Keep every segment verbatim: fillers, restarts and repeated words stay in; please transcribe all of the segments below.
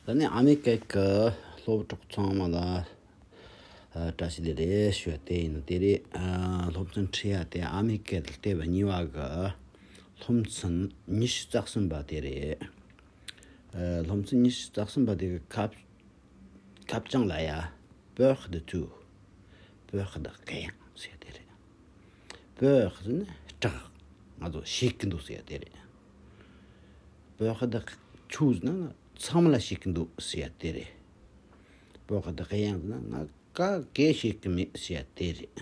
ད་ནི་ཨ་མེ་རི་ཀའི་གི་སློབ་གྲོགས་ཚང་མ་ལ་ཨ་བཀྲ་ཤིས་བདེ་ལེགས་ཞུ་བ་དེ་ཡིན། དེ་རེད། ཨ་སློབ་ཚན་ཁྲིད་ཡ་དེ་ཨ་མེ་རི་ཀའི་ལྟེ་བ་གཉིས་པ་གི་སློབ་ཚན་ཉི་ཤུ་རྩ་གསུམ་པ་དེ་རེད། ཨ་སློབ་ཚན་ཉི་ཤུ་རྩ་གསུམ་པ་དེ་གི་ཁ་ཁ་བྱང་ལ་ཡ། Peur de tout. Peur de rien ཟེར་དེ་རེད། Peur ཟེར་ན་སྐྲག་ང་ཚོ་ཞེད་ཀྱི་འདུག་ཟེར་དེ་རེད། Peur de tout ཟེར་ན་ཚང་མ་ལ་ཞེད་ཀྱི་འདུག་ཟེར་དེ་རེད། Peur de rien ཟེར་ན་ང་ག་གེ་ཞེད་ཀྱི་མེད་ཟེར་དེ་རེད།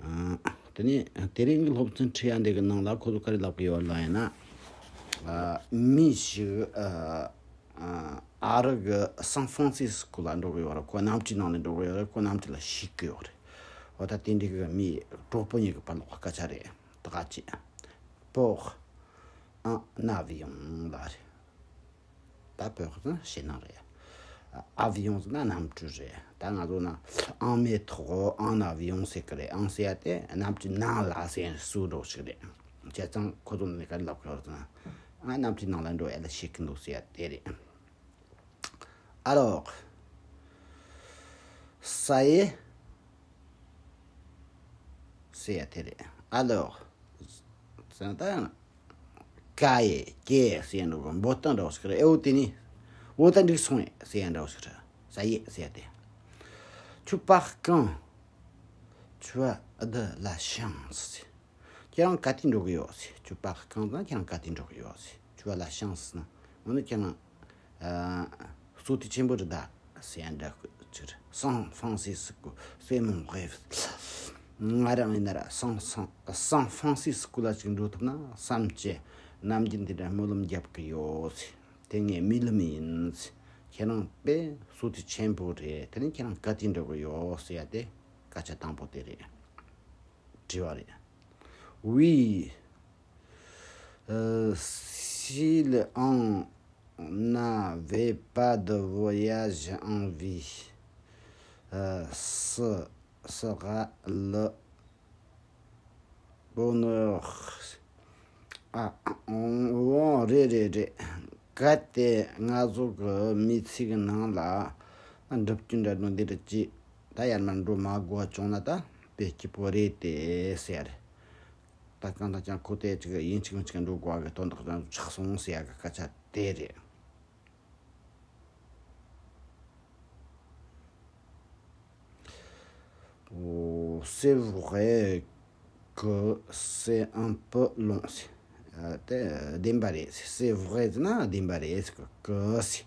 ཨ། དེ་ནས་དེ་རིང་གི་སློབ་ཚན་ཁྲིད་ཡ་འདི་གི་ནང་ལ་ཁོ་ཚོ་ག་རེ་ལབ་གི་ཡོད་ལབ་ཡིན་ན། ཨ། མི་ཞིག་ཨ། ཨ། ཨ་རི་གི་སན་ཧྥ་རན་སི་སི་ཀོ་ལ་འགྲོ་གི་ཡོད་རེད། ཁོ་གནམ་གྲུའི་ནང་ནས་འགྲོ་གི་ཡོད་རེད། ཁོ་གནམ་གྲུ་ལ་ཞེད་གི་ཡོད་རེད། འོ་ད་དེ་འདྲ་གི་མི་གྲོགས་པོ་གཉིས་ཀྱི་བར་ལ་སྐད་ཆ་རེད། ད་ག་ཅི། Pour un avion ལབ་རེད། ད་བོད་ཁོ་ཚོ་ཕྱི་ནང་རེད། ཨ་བི་ཡོང་ཟེར་ན་གནམ་གྲུ་རེད། ད་ང་ཚོ་ན་un métro, un avion ཟེར་གི་རེད། un ཟེར་ཡ་དེ་གནམ་གྲུ་ནང་ལ་ཟེར་སུ་འགྲོ་ཞིག་རེད། བྱས་ཙང་ཁོ་ཚོ་ནི་ག་རེ་ལབ་གི་ཡོད་ཟེར་ན། ང་གནམ་གྲུ་ནང་ལ་འགྲོ་ཡ་ལ་ཤེས་ཀྱི་འདུག་ཟེར་ཡ་དེ་རེད། Alors, ça y est ཟེར་ཡ་དེ་རེད། Alors ཟེར་ན་ད། ཀ་ཡེ་ཀེ་ཟེར་འགྲོ་གི་འབོད་སྟངས་འདྲ་བོ་ཞིག་རེད། ཨེ་འོ་དེ་ནི། འོ་ད་འགྲིག་སོང་ངས་ཟེར་ཡ་འདྲ་བོ་ཞིག་རེད། Ça y est ཟེར་ཡ་དེ། Tu pars quand? Tu as de la chance. ཁྱེད་རང་ག་དུས་འགྲོ་གི་ཡོད་ཟེར། Tu pars quand ཟེར་ན་ཁྱེད་རང་ག་དུས་འགྲོ་གི་ཡོད་ཟེར། Tu as la chance ཟེར་ན་འོ་ན་ཁྱེད་རང་། ཨ། བསོད་བདེ་ཆེན་པོ་རེད་ད་ཟེར་ཡ་འདྲ་ཅིག་རེད། སན་ཧྥ་རན་སི་སི་ཀོ། C'est mon rêve. ང་རང་ཡིན་ན་ར་སན་སན་སན་ཧྥ་རན་སི་སི་ཀོ་ལ་ཅིག་འགྲོ་ཐུབ་ན་བསམ་གྱི་ནམ་རྒྱུན་དེ་འདྲ་སྨོན་ལམ་རྒྱབ་གི་ཡོད་ཟེར། དེ་ངའི་སྨོན་ལམ་ཡིན་ཟེར། ཁྱེད་རང་དཔེ་བསོད་བདེ་ཆེན་པོ་རེད། དེ་ནི་ཁྱེད་རང་ག་དུས་འགྲོ་གི་ཡོད་ཟེར་ཡ་དེ་སྐད་ཆ་དང་པོ་དེ་རེད། དྲི་བ་རེད། Oui. Euh, si l'on n'avait pas de voyage en vie, euh, ce sera le bonheur. ཨ། འོ་རེད་རེད་རེད། གལ་ཏེ་ང་ཚོ་གི་མི་ཚེ་གི་ནང་ལ་འགྲུབ་རྒྱུ་འདྲ་འགྲོ་འདི་འདྲ་ཅིག་ད་ཡར་མར་འགྲོ་མ་དགོས་བྱུང་ན་ད་དཔེ་སྐྱིད་པོ་རེད་དེ་ཟེར། ད་གང་ལྟར་ཀྱང་ཁོ་དེ་ཅིག་ཡིན་གཅིག་མིན་གཅིག་འགྲོ་དགོས་གི་དོན་དག་ཀྱང་ཆགས་སོང་ཟེར་ཡ་གི་སྐད་ཆ་དེ་རེད། Oh, c'est vrai que c'est un peu long. ཨ། དེ་བདེན་པ་རེད། C'est vrai ཟེར་ན་བདེན་པ་རེད། Que ཟེར་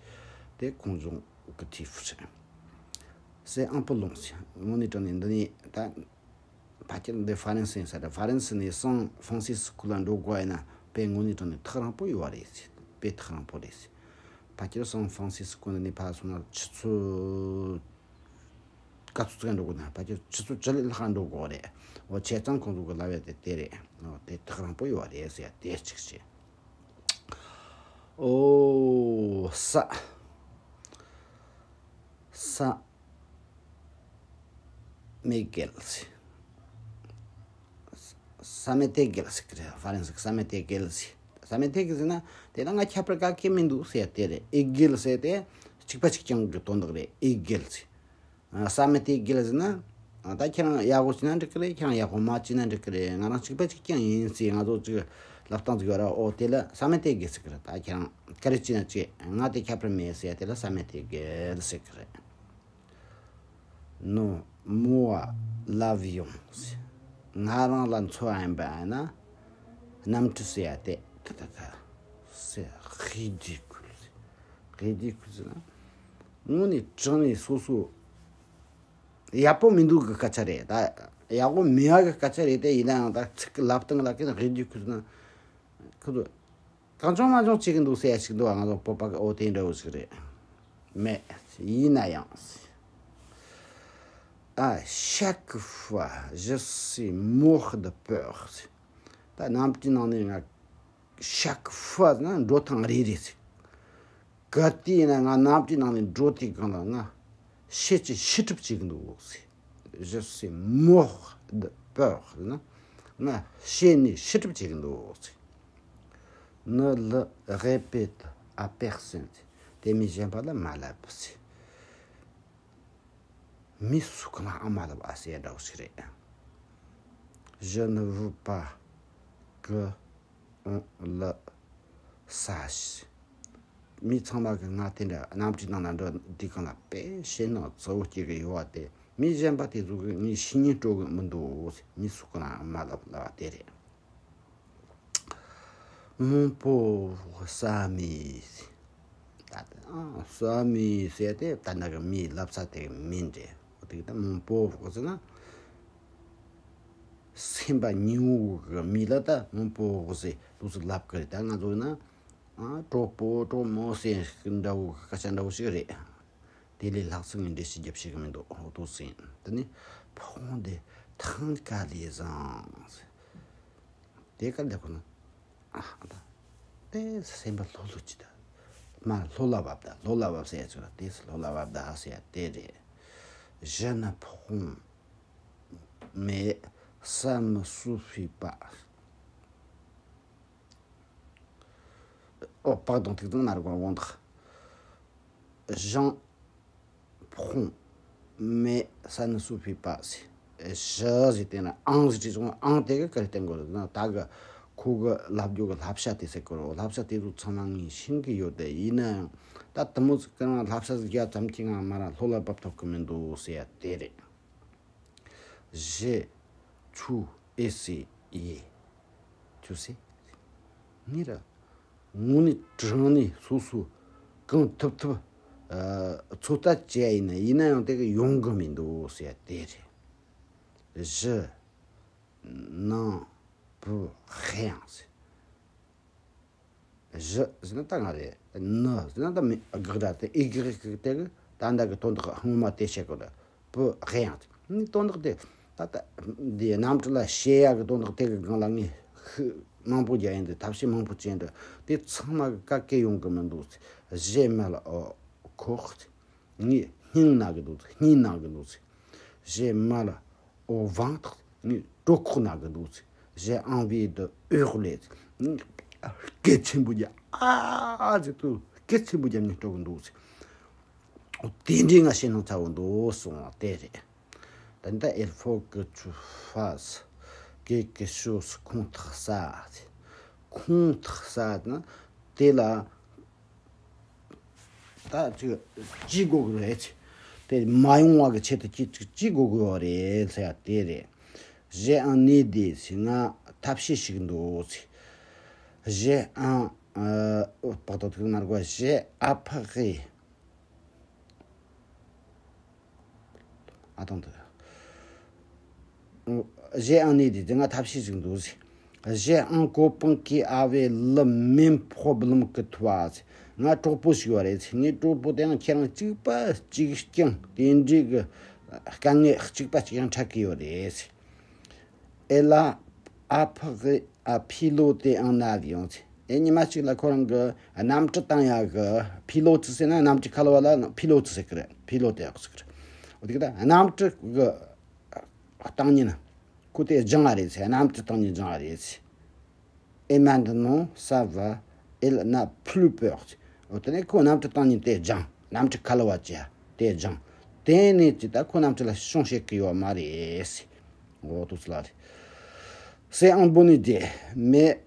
དེ་ཁོང་ཚོ་གི་ཐིག་རེད། C'est un peu long. དངོས་གནས་དྲང་གནས་འདི་ནི་ད། ཕལ་ཆེར་འདི་ཧྥ་རན་སི་ཡིན་ས་རེད། ཧྥ་རན་སི་ནས་སན་ཧྥ་རན་སི་སི་ཀོ་ལ་འགྲོ་དགོས་ཡིན་ན་དཔེ་དངོས་གནས་དྲང་གནས་ཐག་རིང་པོ་ཡོད་རེད་ཟེར། དཔེ་ཐག་རིང་པོ་རེད་ཟེར། ཕལ་ཆེར་སན་ཧྥ་རན་སི་སི་ཀོ་ནས་ཕར་སོང་ན་ཆུ་ཚོད་ག་ཚོད་ཙམ་འགྲོ་དགོས་ན་ཕལ་ཆེར་ཆུ་ཚོད་བཅུ་ལས་ལྷག་འགྲོ་དགོས་རེད། འོ་བྱས་ཙང་ཁོང་ཚོ་གི་ལབ་ཡ་དེ་དེ་རེད། འོ་དེ་ཐག་རིང་པོ་ཡོད་རེད་ཟེར་ཡ་དེ་གཅིག་བྱས། Oh, ça, ça m'égal. Ça m'est égal ཟེར་གི་རེད། ཧྥ་རན་སི་གི་ça m'est égal ཟེར། Ça m'est égal ཟེར་ན་དེ་ལ་ང་ཁྱད་པར་ག་གེ་མི་འདུག་ཟེར་ཡ་དེ་རེད། Égal ཟེར་དེ་གཅིག་པ་གཅིག་རྐྱང་གི་དོན་དག་རེད། Égal ཟེར། ཨ། Ça m'est égal ཟེར་ན། ཨ། ད་ཁྱེད་རང་ཡག་པོ་བྱས་ན་འགྲིག་གི་རེད། ཁྱེད་རང་ཡག་པོ་མ་བྱས་ན་འགྲིག་གི་རེད། ང་རང་གཅིག་པ་གཅིག་རྐྱང་ཡིན་ཟེར་ང་ཚོ་གཅིག་ལབ་སྟངས་ཅིག་ཡོད་ར། ཨོ་དེ་ལ་ça m'est égal ཟེར་གི་རེད། ད་ཁྱེད་རང་ག་རེ་བྱས་ན་བྱས། ང་དེ་ཁྱད་པར་མེད་ཟེར་ཡ་དེ་ལ་ça m'est égal ཟེར་གི་རེད། Non, moi, l'avion. ང་རང་ལ་འཚོ་བ་ཡིན་པ་ཡིན་ན། གནམ་གྲུ་ཟེར་ཡ་དེ། ད་ད་ད། C'est ridicule. Ridicule ཟེར་ན། དངོས་ནས་དྲང་ནས་སོ་སོ། ཡག་པོ་མི་འདུག་གི་སྐད་ཆ་རེད་ད། ཡག་པོ་མེད་ཡ་གི་སྐད་ཆ་རེད་དེ། ཡིན་ན་ཡང་ད་ཚིག་གི་ལབ་སྟངས་ལ་ཀི་ན་ridicule ཟེར་ན། ཁོ་ཚོ། གང་བྱུང་མང་བྱུང་བྱེད་ཀྱི་འདུག་ཟེར་ཡ་ཞིག་འདུག་ཨ། ང་ཚོ་བོད་པ་གི་ཨོ་དེ་འདྲ་བོ་ཞིག་རེད། Mais ཡིན་ན་ཡང་། À chaque fois, je suis mort de peur. ད་གནམ་གྲུའི་ནང་ནས་ང་chaque fois ན་འགྲོ་ཐེངས་རེ་རེ་ཟེར། གལ་ཏེ་ཡིན་ན་ང་གནམ་གྲུའི་ནང་ནས་འགྲོ་དུས་སྒང་ལ་ང་ཤི་ཅི་ཤི་གྲབས་བྱེད་ཀྱི་འདུག་ཟེར། Je suis mort de peur ཟེར་ན། ང་ཤི་ནས་ཤི་གྲབས་བྱེད་ཀྱི་འདུག་ཟེར། Ne le répète à personne. དེ་མི་གཞན་པ་ལ་མ་ལབ་ཟེར། མི་སུ་གང་ལའང་མ་ལབ་ཨ་ཟེར་འདྲ་བོ་ཞིག་རེད། Je ne veux pas que on le sache. མི་ཚང་མ་གི་ང་དེ་འདྲ་གནམ་གྲུའི་ནང་ལ་འགྲོ་དུས་སྒང་ལ་དཔེ་ཞེད་སྣང་གཙོ་བོ་སྐྱེ་གི་ཡོད་པ་དེ། མི་གཞན་པ་དེ་ཚོ་གི་ངས་ཤེས་ཉེན་སྤྲོད་གི་མི་འདུག། མི་སུ་གང་ལའང་མ་ལབ་ལབ་པ་དེ་རེད། Mon pauvre Samy. ད་ལྟ་ཨ་Samy ཟེར་དེ་ད་ནང་གི་མིའི་ལབ་ས་དེ་གི་མིང་རེད། འོ་དེ་གི་ད་Mon pauvre ཟེར་ན་སེམས་པ་ཉེ་བོ་གི་མི་ལ་ད་Mon pauvre ཟེར་ལུགས་སུ་ལབ་གི་རེད། ད་ང་ཚོ་ན་ཨ་གྲོགས་པོ་གྲོགས་མོ་ཟེར་འདྲ་བོ་གི་སྐད་ཆ་འདྲ་བོ་ཞིག་རེད། དེ་ལས་ལྷག་ཙམ་ངས་འགྲེལ་བཤད་རྒྱབ་ཤེས་གི་མི་འདུག། འོ་དོ་ཟིན་དེ་ནི་ཕོག་འདི་ཐང་ཀ་ལས་བཟང་། དེ་ག་འདི་ཁོ་ན་ཨ་ད་དེ་སེམས་པ་ལྷོད་ལྷོད་ཅིག་ད་མ་ལྷོད་ལ་བབ་ད་ལྷོད་ལ་བབ་ཟེར་ཡ་ཅིག་ལ་དེ་ལྷོད་ལ་བབ་ད་ཟེར་ཡ་དེ་རེད། Je ne prends mais ça ne suffit pas. ཨོ་པག་དང་ཐིག་དང་ན་རུ་གོང་དག། J'en prends mais ça ne suffit pas. Je ཟེར་དེ་ན་en ཟེར་དུས་སོང་en དེ་གི་ག་རེ་བསྟན་དགོས་རེད་ན། ད་གི་ཁོ་གི་ལབ་རྒྱུ་གི་བསླབ་བྱ་དེ་ཟེར་དགོས་རེད། བསླབ་བྱ་དེ་ཚོ་ཚང་མ་ངས་ཤེས་གི་ཡོད་དེ། ཡིན་ན་ཡང་ད་དེ་མོ་ཟིག་གི་ནང་བསླབ་བྱ་ཟིག་རྒྱག་ཙམ་གྱི་ངང་མ་ར་ལྷོད་ལ་བབ་ཐུབ་གི་མི་འདུག་ཟེར་ཡ་དེ་རེད། J'ai tout essayé. Tu sais, ངས་ར་དངོས་གནས་དྲང་གནས་སོ་སོ་གང་ཐུབ་ཐུབ་ཚོད་ལྟ་བྱས་ཡིན་ན། ཡིན་ན་ཡང་དེ་གི་ཡོང་གི་མི་འདུག་ཟེར་ཡ་དེ་རེད། Je n'en peux rien. Je ཟེར་ན་ད་ང་རེད། Ne ཟེར་ན་ད་མི་དགག་སྒྲ་དེ་ཨི་གེག་དེ་གི་ད་ལྟ་གི་དོན་དག་སྔོན་མ་དེ་བཤད་དགོས་ལ། Peux rien ནི་དོན་དག་དེ་ད་ལྟ་འདི་རྣམ་གྲངས་ལ་བཤད་ཡག་གི་དོན་དག་དེ་གི་སྒང་ལ་ངས་ཤུགས་མང་པོ་རྒྱག་ཡིན་འདུག། ཐབས་ཤེས་མང་པོ་བྱས་འདུག། དེ་ཚང་མ་གི་ག་གེ་ཡོང་གི་མི་འདུག། J'ai mal au corps. ངས་སྙིང་ན་གི་འདུག། སྙིང་ན་གི་འདུག། J'ai mal au ventre. ངས་གྲོད་ཁོག་ན་གི་འདུག། J'ai envie de hurler. ངས་སྐད་ཆེན་པོ་རྒྱག། ཨ་ཟེར་དུས་སྐད་ཆེན་པོ་རྒྱབ་ནས་སྤྲོ་གི་འདུག། དེ་འདྲའི་ང་ཞེད་སྣང་ཚ་བོ་འདུག་གསུངས་པ་དེ་རེད། ད་ལྟ་il faut que tu fasses quelque chose contre ça. Contre ça ན་དེ་ལ་ད་ཅིག་ཅི་དགོས་ཀྱི་རེད། དེ་མ་ཡོང་བ་གི་ཆེད་དུ་ཅི་ཅི་ཅི་དགོས་ཀྱི་ཡོད་རེད་ཟེར་ཡ་དེ་རེད། J'ai une idée. ཟེར་ང་ཐབས་ཤེས་ཤིག་འདུག། J'ai un ཨ་པག་ཏོ་ཐུག་མར་གོ། J'ai appris. Attends. J'ai une idée. དེ་ང་ཐབས་ཤེས་ཤིག་འདུག། J'ai un copain qui avait le même problème que toi. ང་གྲོགས་པོ་ཞིག་ཡོད་རེད། ངའི་གྲོགས་པོ་དེའང་ཁྱེད་རང་གཅིག་པ་གཅིག་རྐྱང་དེ་འདྲའི་གི་དཀའ་ངལ་གཅིག་པ་གཅིག་རྐྱང་འཕྲད་ཀྱི་ཡོད་རེད། Elle a appris à piloter un avion. ཨེ་ཉི་མ་གཅིག་ལ་ཁོ་རང་གི་གནམ་གྲུ་བཏང་ཡག་གི། Pilote ཟེར་ན་གནམ་གྲུ་ཁ་ལོ་བ་ལ་pilote ཟེར་གི་རེད། Pilote ཡག་ཟེར་གི་རེད། འོ་དེ་གི་ད་གནམ་གྲུ་གི་བཏང་ཉིན་ཁོ་དེ་སྦྱངས་པ་རེད་ཟེར། གནམ་གྲུ་བཏང་ཉིན་སྦྱངས་པ་རེད་ཟེར། Et maintenant ça va, elle n'a plus peur. འོ་དེ་ནས་ཁོ་གནམ་གྲུ་བཏང་ཉིན་དེ་སྦྱངས། གནམ་གྲུ་ཁ་ལོ་བ་བྱས་དེ་སྦྱངས། དེ་ནས་ཅི་ད་ཁོ་གནམ་གྲུ་ལ་ཤོང་ཤེས་ཀྱི་ཡོད་མ་རེད་ཟེར། འོ་དུ་ཚོད་ལ་རེད། C'est une bonne idée, mais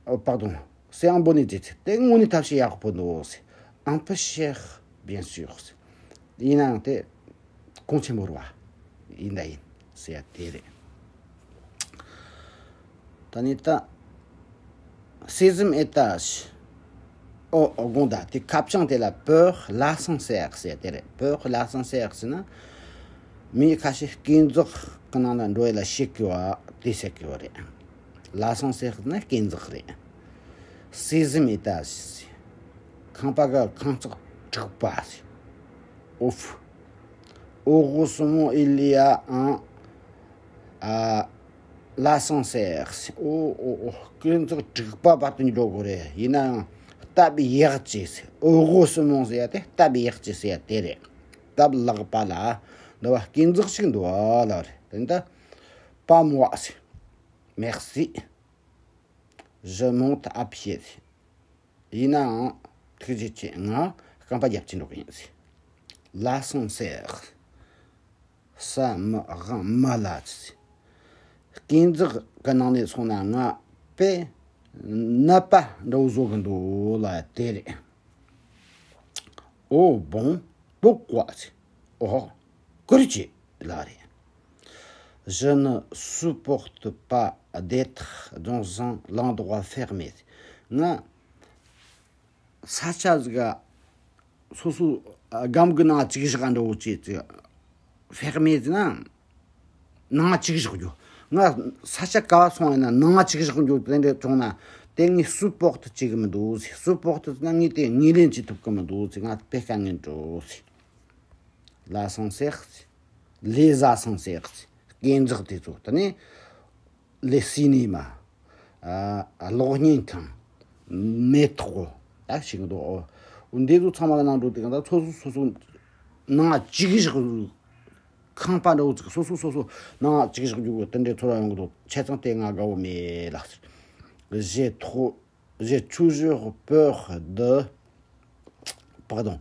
ཨོ་པག་དང་། C'est une bonne idée. དེ་དངོས་གནས་ཐབས་ཤེས་ཡག་པོ་འདུག། Un peu cher, bien sûr. ཡིན་ནའང་དེ་གོང་ཆེན་པོ་རེད་བ། ཡིན་ད་ཡིན་ཟེར་ཡ་དེ་རེད། ད་ནི་ད་sixième étage. ཨོ་ཨོ་དགོངས་དག། དེ་ཁ་བྱང་དེ་ལ་peur l'ascenseur ཟེར་ཡ་དེ་རེད། Peur l'ascenseur ཟེར་ན་མི་ཁ་ཤས་སྐས་འཛེག་གི་ནང་ལ་འགྲོ་ཡ་ལ་ཞེད་ཀྱི་བ་དེ་ཟེར་གྱི་བ་རེད། L'ascenseur ཟེར་ན་སྐས་འཛེག་རེད། Sixième étage. ཁང་པ་གི་ཁང་བརྩེགས་དྲུག་པ་ཟེར། Ouf. Heureusement il y a un, euh, l'ascenseur. ཨོ་ཨོ་ཨོ། སྐས་འཛེག་དྲུག་པ་བར་དུ་འགྲོ་དགོས་རེད། ཡིན་ནའང་སྟབས་ཡག་ཅིག་ཟེར། Heureusement ཟེར་ཡ་དེ་སྟབས་ཡག་ཅིག་ཟེར་ཡ་དེ་རེད། སྟབས་ལེགས་པ་ལ་འདི་བ་སྐས་འཛེག་ཅིག་འདུག་ཨ་ལ་རེད། དེ་འདྲ་pas moi ཟེར། Merci. Je monte à pied. ཡིན་ནའང་ ཐུགས་རྗེ་ཆེ། ང་རྐང་པ་རྒྱབ་ཀྱི་འགྲོ་གི་ཡིན་ཟེར། ལ་སང་སེ། ས་མ་དབང་མ་ལ་ཟེར། སྐས་འཛེག་གི་ནང་ནས་སོང་ན་ང་དཔེ་ནད་པ་འདྲ་བོ་བཟོ་གི་འདུག་ལ་དེ་རེད། Au bon, pourquoi? Oh, corrigez, là. Je ne supporte pas d'être dans un endroit fermé. ང་ས་ཆ་ཟིག་ག་སོ་སོ་སྒམ་གི་ནང་ཅིག་བཞག་འདྲ་བོ་ཅིག་ཅིག་fermé་ཟེར་ན། ནང་གཅིག་བཞག་རྒྱུ། ང་ས་ཆ་ག་བ་སོང་ཡིན་ན་ནང་གཅིག་བཞག་རྒྱུ་དེ་འདྲ་བྱུང་ན། དེ་ངས་supporter་བྱེད་གི་མི་འདུག་ཟེར། supporter་ཟེར་ན་ངས་དེ་ངོས་ལེན་བྱེད་ཐུབ་གི་མི་འདུག་ཟེར། ང་དཔེ་དཀའ་ངལ་འགྲོ་ཟེར། L'ascenseur ཟེར། Les ascenseurs ཟེར། སྐས་འཛེག་དེ་ཚོ། དེ་ནས་les cinémas། ཨ། གློག་བརྙན་ཁང་། métro། ད་ཞིག་འདུག་འོ། འདི་ཚོ་ཚང་མ་གི་ནང་འགྲོ་དུས་གང་ལྟར་སོ་སོ་སོ་སོ་ནང་གཅིག་བཞག་ཁང་པ་འདྲ་བོ་ཅིག་སོ་སོ་སོ་སོ་ནང་གཅིག་བཞག་རྒྱུ་གི་དེ་འདྲའི་ཚོར་བ་ཡོང་གི་འདུག་བྱས་ཙང་དེ་ང་དགའ་བོ་མེད་ལགས་ཟེར། J'ai trop, j'ai toujours peur de, pardon,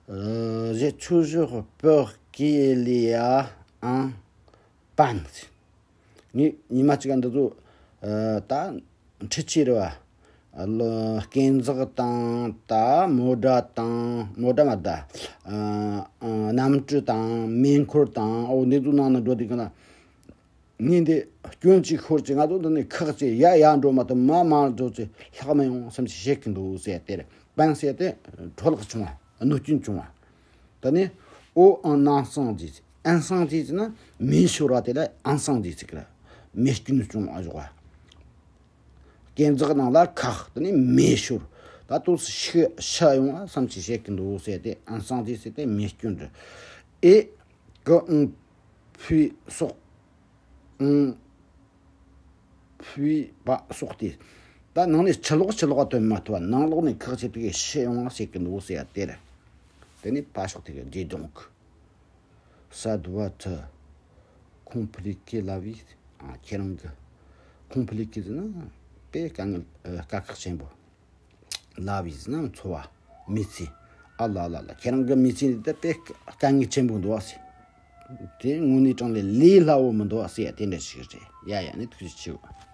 euh, j'ai toujours peur qu'il y a un panne. ངས་ཉི་མ་གཅིག་འདི་ཚོ་ཨ། ད་འཕྲུལ་ཆས་རེད་བ། ལ་སྐས་འཛེག་དང་། ད་མོ་ཊ་དང་། མོ་ཊ་མ་རེད་ད། ཨ། ཨ། གནམ་གྲུ་དང་། མེ་འཁོར་དང་། འོ་འདི་ཚོ་ནང་ན་འགྲོ་དུས་གང་ལ། ངས་འདི་སྐྱོན་གཅིག་ཤོར་ཅིག་ང་ཚོ་འདི་ནས་ཁག་ཅིག་ཡ་ཡ་འགྲོ་མ་ཐུབ། མ་མ་འགྲོ་ཅིག་ལྷག་མི་ཡོང་བསམ་ཅིག་བཤད་གི་འདུག་ཟེར། དེར་panne ཟེར་དེ་འཕྲོ་བརླག་བྱུང་བ། གནོད་སྐྱོན་བྱུང་བ། ད་ནི་au un incendie ཟེར། incendie ཟེར་ན་མེ་ཤོར་བ་དེ་ལ་incendie ཟེར་གི་ར། མེ་སྐྱོན་བྱུང་བ་ཞོག་བ། སྐས་འཛེག་ནང་ལ་ཁག་དེ་ནི་མེ་ཤོར། ད་དུང་ཤི་ཤི་ཡོང་བ་བསམ་ཅིག་བཤད་གི་འདུག་ཟེར་དེ་incendie ཟེར་དེ་མེ་སྐྱོན་རེད། Et que on puisse on puisse pas sortir. ད་ནང་ནས་ཕྱི་ལོགས་ཕྱི་ལོགས་ཐོན་མ་ཐུབ་པ། ནང་ལོགས་ནས་ཁག་ཆེ་དེ་གའི་ཤི་ཡོང་བ་ཟེར་གི་འདུག་ཟེར་ཡ་དེ་རེད། དེ་ནས་pas sortir. Dis donc, ça doit être compliqué la vie. ཨ། ཁྱེད་རང་གི་compliqué ཟེར་ན་དཔེ་དཀའ་ངལ། ཨ། དཀའ་ཁག་ཆེན་པོ། La vie ཟེར་ན་འཚོ་བ། མི་ཚེ། ཨ་ལ་ལ་ལ། ཁྱེད་རང་གི་མི་ཚེ་འདི་ད་དཔེ་དཀའ་ངལ་ཆེན་པོ་འདུག་ཟེར། དེ་དངོས་གནས་དྲང་ལས་ལས་སླ་བོ་མི་འདུག་ཟེར་ཡ་དེ་འདྲ་ཞིག་རེད། ཡ་ཡ། ནི་ཐུགས་རྗེ་ཆེ།